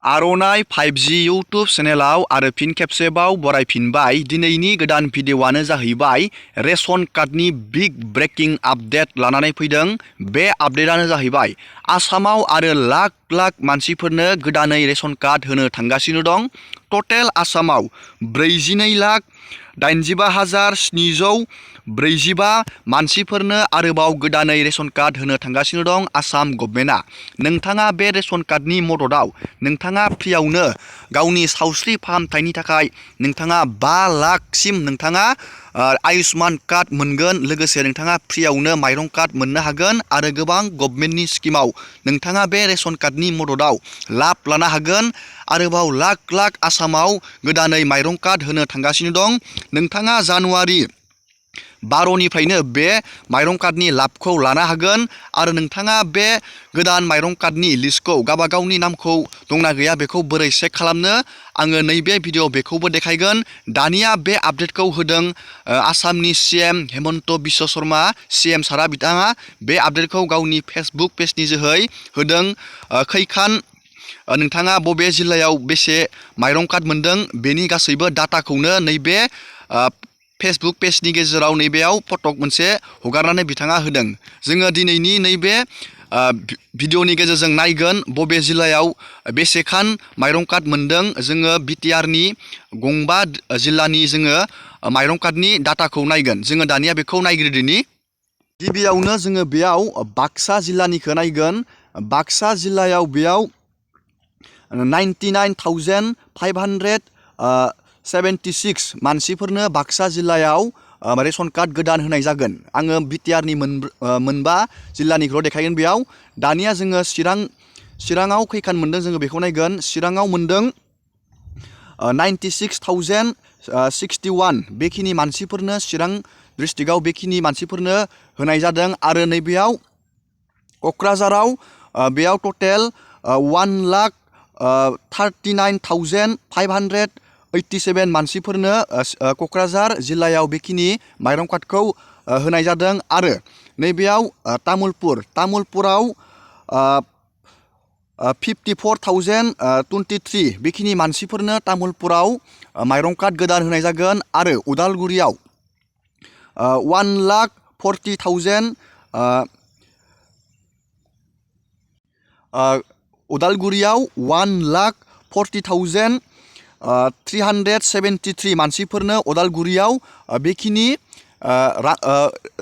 आर'नाइ 5G YouTube चेनेलाव आरो फिन खेबसेबाव बरायफिनबाय। दिनैनि गोदान भिडिअ'आनो जाहैबाय रेशन कार्डनि बिग ब्रेकिं आपडेट लानानै फैदों। बे आपडेटआनो जाहैबाय आसामाव आरो लाख लाख मानसिफोरनो गोदानै रेशन कार्ड होनो थांगासिनो दं। टटेल आसामाव 42,85,745 मानसिफोरनो आरोबाव गोदानै रेशन कार्ड होनो थांगासिनो दं आसाम गभर्नमेन्टआ। नोंथाङा बे रेशन कार्डनि मददआव नोंथाङा फ्रियावनो गावनि सावस्रि फाहामथायनि थाखाय नोंथाङा 5 लाखसिम नोंथाङा आयुष्मान कार्ड मोनगोन। लोगोसे नोंथाङा फ्रियावनो माइरं कार्ड मोननो हागोन आरो गोबां गभर्नमेन्टनि स्किमाव नोंथाङा बे रेशन कार्डनि मददआव लाब लानो हागोन। आरोबाव लाख लाख आसामाव गोदानै माइरं कार्ड होनो थांगासिनो दं। नोंथाङा जानुवारि 12निफ्रायनो बे माइरं कार्डनि लाबखौ लानो हागोन आरो नोंथाङा बे गोदान माइरं कार्डनि लिस्टखौ गावबागावनि नामखौ दंना गैया बेखौ बोरै चेक खालामनो आङो नैबे भिडिअ बेखौबो देखायगोन। दानिया बे आपडेटखौ होदों आसामनि CM हेमन्त बिश्व शर्मा CM सारा बिथाङा बे आपडेटखौ गावनि फेसबुक पेजनि जोहै होदों। खैखान नोंथाङा बबे जिल्लायाव बेसे माइरं कार्ड मोनदों बेनि गासैबो डाटाखौनो नैबे फेसबुक पेजनि गेजेराव नैबेयाव फटक मोनसे हगारनानै बिथाङा होदों। जोङो दिनैनि नैबे भिडिअनि गेजेरजों नायगोन बबे जिल्लायाव बेसेखान माइरं कार्ड मोनदों। जोङो बिटिआरनि गंबा जिल्लानि जोङो माइरं कार्डनि डाटाखौ नायगोन। जोङो दानिया बेखौ नायग्रोदिनि। गिबियावनो जोङो बेयाव बाक्सा जिल्लानिखौ नायगोन। बाक्सा जिल्लायाव बेयाव 99,576 मानसिफोरनो बाक्सा जिल्लायाव रेशन कार्ड गोदान होनाय जागोन। आङो बिटिआरनि मोनबा जिल्लानिखौल' देखायगोन बेयाव। दानिया जोङो चिराङाव खैखान मोनदों जोङो बेखौ नायगोन। चिराङाव मोनदों 96,061 बेखिनि मानसिफोरनो चिरां डिस्ट्रिक्टआव बेखिनि मानसिफोरनो होनाय जादों। आरो नैबेयाव क'क्राझाराव बेयाव टटेल 1,39,587 मानसिफोरनो क'क्राझार जिल्लायाव बेखिनि माइरं कार्डखौ होनाय जादों। आरो नैबेयाव तामुलपुराव 54,023 बेखिनि मानसिफोरनो तामुलपुराव माइरं कार्ड गोदान होनाय जागोन। आरो उदालगुरियाव 1,40,000 उदालगुरियाव 1,40,373 मानसिफोरनो उदालगुरियाव बेखिनि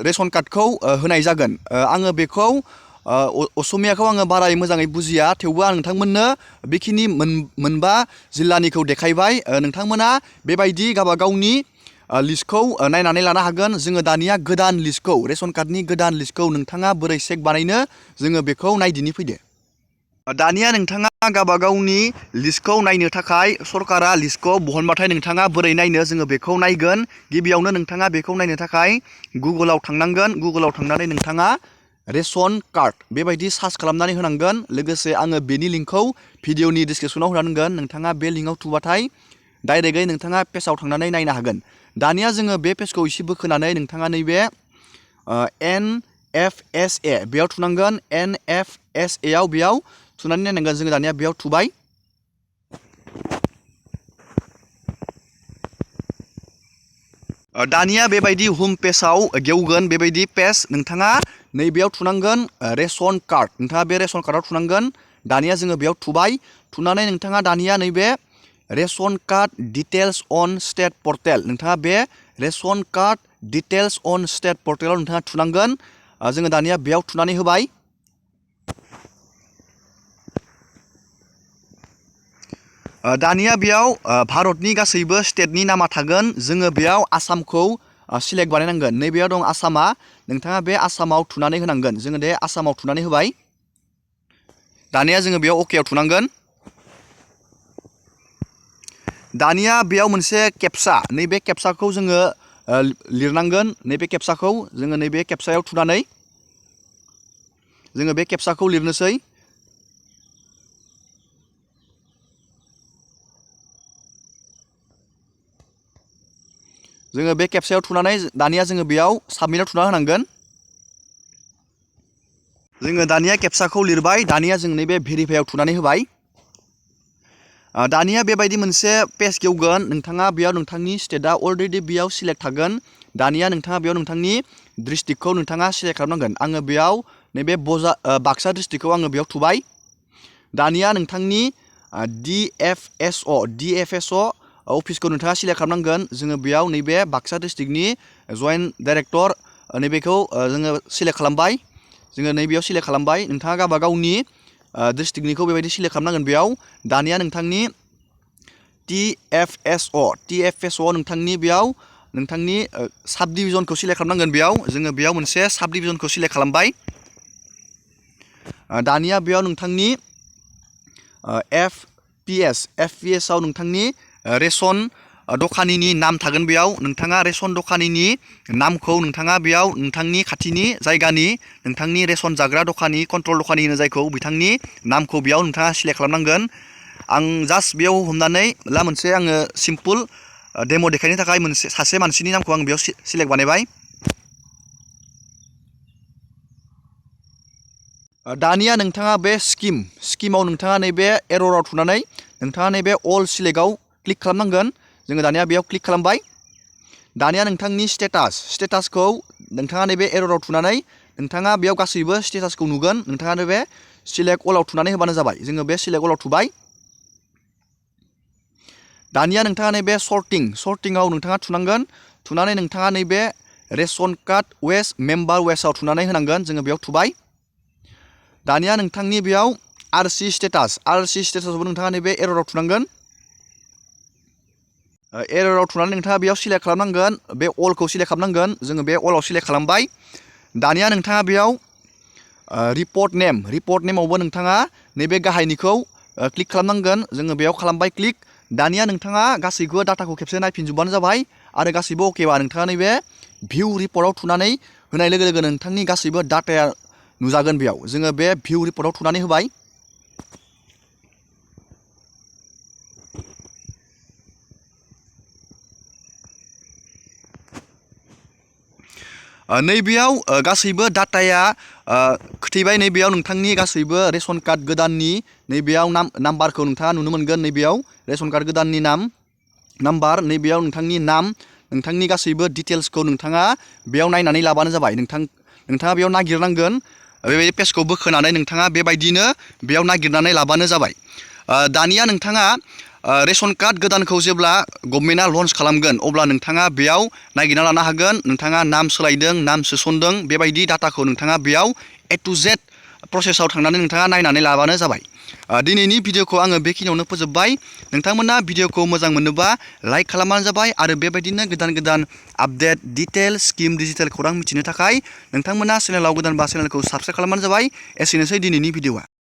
रेशन कार्डखौ होनाय जागोन। आङो बेखौ असमियाखौ आङो बाराय मोजाङै बुजिया, थेवबो आं नोंथांमोननो बेखिनि मोनबा जिल्लानिखौ देखायबाय। नोंथांमोना बेबायदि गावबागावनि लिस्टखौ नायनानै लानो हागोन। जोङो दानिया गोदान लिस्टखौ रेशन कार्डनि गोदान लिस्टखौ नोंथाङा बोरै चेक बानायनो जोङो बेखौ नायदिनि फैदो। दानिया नोंथाङा गावबागावनि लिस्टखौ नायनो थाखाय सरकारा लिस्टखौ बहनबाथाय नोंथाङा बोरै नायनो जोङो बेखौ नायगोन। गिबियावनो नोंथाङा बेखौ नायनो थाखाय गुगोलाव थांनांगोन। गुगोलाव थांनानै नोंथाङा रेशन कार्ड बेबायदि सार्च खालामनानै होनांगोन। लोगोसे आङो बेनि लिंकखौ भिडिअनि डिसक्रिपसनाव होनांगोन। नोंथाङा बे लिंकआव थुबाथाय डाइरेक्टयै नोंथाङा पेजाव थांनानै नायनो हागोन। दानिया जोङो बे पेजखौ एसे बोखोनानै नोंथाङा नैबे NFSA बेयाव थुनांगोन। NFSA आव बेयाव थुनानै नायनांगोन। जोङो दानिया बेयाव थुबाय। दानिया बेबायदि हम पेजाव गेवगोन बेबायदि पेज। नोंथाङा नैबेयाव थुनांगोन रेशन कार्ड। नोंथाङा बे रेशन कार्डआव थुनांगोन। दानिया जोङो बेयाव थुबाय। थुनानै नोंथाङा दानिया नैबे रेशन कार्ड डिटेल्स अन स्टेट पर्टेल नोंथाङा बे रेशन कार्ड डिटेल्स अन स्टेट पर्टेलाव नोंथाङा थुनांगोन। जोङो दानिया बेयाव थुनानै होबाय। दानिया बेयाव भारतनि गासैबो स्टेटनि नामा थागोन। जोङो बेयाव आसामखौ सिलेक्ट बानायनांगोन। नैबेयाव दं आसामा। नोंथाङा बे आसामाव थुनानै होनांगोन। जोङो दे आसामाव थुनानै होबाय। दानिया जोङो बेयाव अकेआव थुनांगोन। दानिया बेयाव मोनसे केपसा, नैबे केपसाखौ जोङो लिरनांगोन। नैबे केपसाखौ जोङो नैबे केपसायाव थुनानै जोङो बे केपसाखौ लिरनोसै। जोङो बे केपसायाव थुनानै दानिया जोङो बेयाव साबमिटआव थुना होनांगोन। जोङो दानिया केपसाखौ लिरबाय। दानिया जों नैबे भेरिफाइआव थुनानै होबाय। दानिया बेबायदि मोनसे पेज गेवगोन नोंथाङा बेयाव नोंथांनि स्टेटआ अलरेडि बेयाव सिलेक्ट थागोन दानिया नोंथाङा बेयाव नोंथांनि डिस्ट्रिक्टखौ नोंथाङा सिलेक्ट खालामनांगोन आङो बेयाव नैबे बाक्सा डिस्ट्रिक्टखौ आङो बेयाव थुबाय दानिया नोंथांनि DFSO अफिसखौ नोंथाङा सिलेक्ट खालामनांगोन जोङो बेयाव नैबे बाक्सा डिस्ट्रिक्टनि जइन्ट डाइरेक्टर नैबेखौ जोङो सिलेक्ट खालामबाय जोङो नैबेयाव सिलेक्ट खालामबाय नोंथाङा गावबा गावनि डिस्ट्रिक्टनिखौ बेबायदि सिलेक्ट खालामनांगोन बेयाव दानिया नोंथांनि TFSO नोंथांनि बेयाव नोंथांनि साब डिभिजनखौ सिलेक्ट खालामनांगोन बेयाव जोङो बेयाव मोनसे साब डिभिजनखौ सिलेक्ट खालामबाय दानिया बेयाव नोंथांनि FPS आव नोंथांनि रेशन दखानिनि नाम थागोन बेयाव नोंथाङा रेशन दखानिनि नामखौ नोंथाङा बेयाव नोंथांनि खाथिनि जायगानि नोंथांनि रेशन जाग्रा दखानि कन्ट्रल दखानि होनो जायखौ बिथांनि नामखौ बेयाव नोंथाङा सिलेक्ट खालामनांगोन आं जास्ट बेयाव हमनानै मोनसे आङो सिम्पोल डेम' देखायनो थाखाय सासे मानसिनि नामखौ आं बेयाव सिलेक्ट बानायबाय दानिया नोंथाङा बे स्किमाव नोंथाङा नैबे एरराव थुनानै नोंथाङा नैबे अल सिलेक्टआव क्लिक खालामनांगोन जोङो दानिया बेयाव क्लिक खालामबाय दानिया नोंथांनि स्टेटासखौ नोंथाङा नैबे एरराव थुनानै नोंथाङा बेयाव गासैबो स्टेटासखौ नुगोन नोंथाङा नैबे सिलेक्ट अलाव थुनानै होबानो जाबाय जोङो बे सिलेक्ट अलाव थुबाय दानिया नोंथाङा नैबे सर्टिंआव नोंथाङा थुनांगोन थुनानै नोंथाङा नैबे रेशन कार्ड मेम्बार वेस्टआव थुनानै होनांगोन जोङो बेयाव थुबाय दानिया नोंथांनि बेयाव RC स्टेटासआवबो नोंथाङा नैबे एरराव थुनांगोन एरराव थुनानै नोंथाङा बेयाव सिलेक्ट खालामनांगोन बे अलखौ सिलेक्ट खालामनांगोन जोङो बे अलाव सिलेक्ट खालामबाय दानिया नोंथाङा बेयाव रिपर्ट नेमावबो नोंथाङा नैबे गाहायनिखौ क्लिक खालामनांगोन जोङो बेयाव खालामबाय क्लिक दानिया नोंथाङा गासैबो डाटाखौ खेबसे नायफिनजोबबानो जाबाय आरो गासैबो अकेबा नोंथाङा नैबे भिउ रिपर्टआव थुनानै होनाय लोगो लोगो नोंथांनि गासैबो डाटाया नुजागोन बेयाव जोङो बे भिउ रिपर्टआव थुनानै होबाय नैबेयाव गासैबो डाटाया खोथैबाय नैबेयाव नोंथांनि गासैबो रेशन कार्ड गोदाननि नैबेयाव नाम्बारखौ नोंथाङा नुनो मोनगोन नैबेयाव रेशन कार्ड गोदाननि नाम्बार नैबेयाव नोंथांनि नाम नोंथांनि गासैबो डिटेल्सखौ नोंथाङा बेयाव नायनानै लाबानो जाबाय नोंथाङा बेयाव नागिरनांगोन बेबायदि पेजखौ बोखोनानै नोंथाङा बेबायदिनो बेयाव नागिरनानै लाबानो जाबाय दानिया नोंथाङा रेशन कार्ड गोदानखौ जेब्ला गभर्नमेन्टआ लन्च खालामगोन अब्ला नोंथाङा बेयाव नागिरना लानो हागोन नोंथाङा नाम सोलायदों नाम सोसनदों बेबायदि डाटाखौ नोंथाङा बेयाव A to Z प्रसेसआव थांनानै नोंथाङा नायनानै लाबानो जाबाय दिनैनि भिडिअखौ आङो बेखिनियावनो फोजोबबाय नोंथांमोना भिडिअखौ मोजां मोनोबा लाइक खालामबानो जाबाय आरो बेबायदिनो गोदान आपडेट डिटेल स्किम डिजिटेल खौरां मिथिनो थाखाय नोंथांमोना चेनेलाव गोदानबा चेनेलखौ साबस्क्राइब खालामबानो जाबाय एसेनोसै दिनैनि भिडिअआ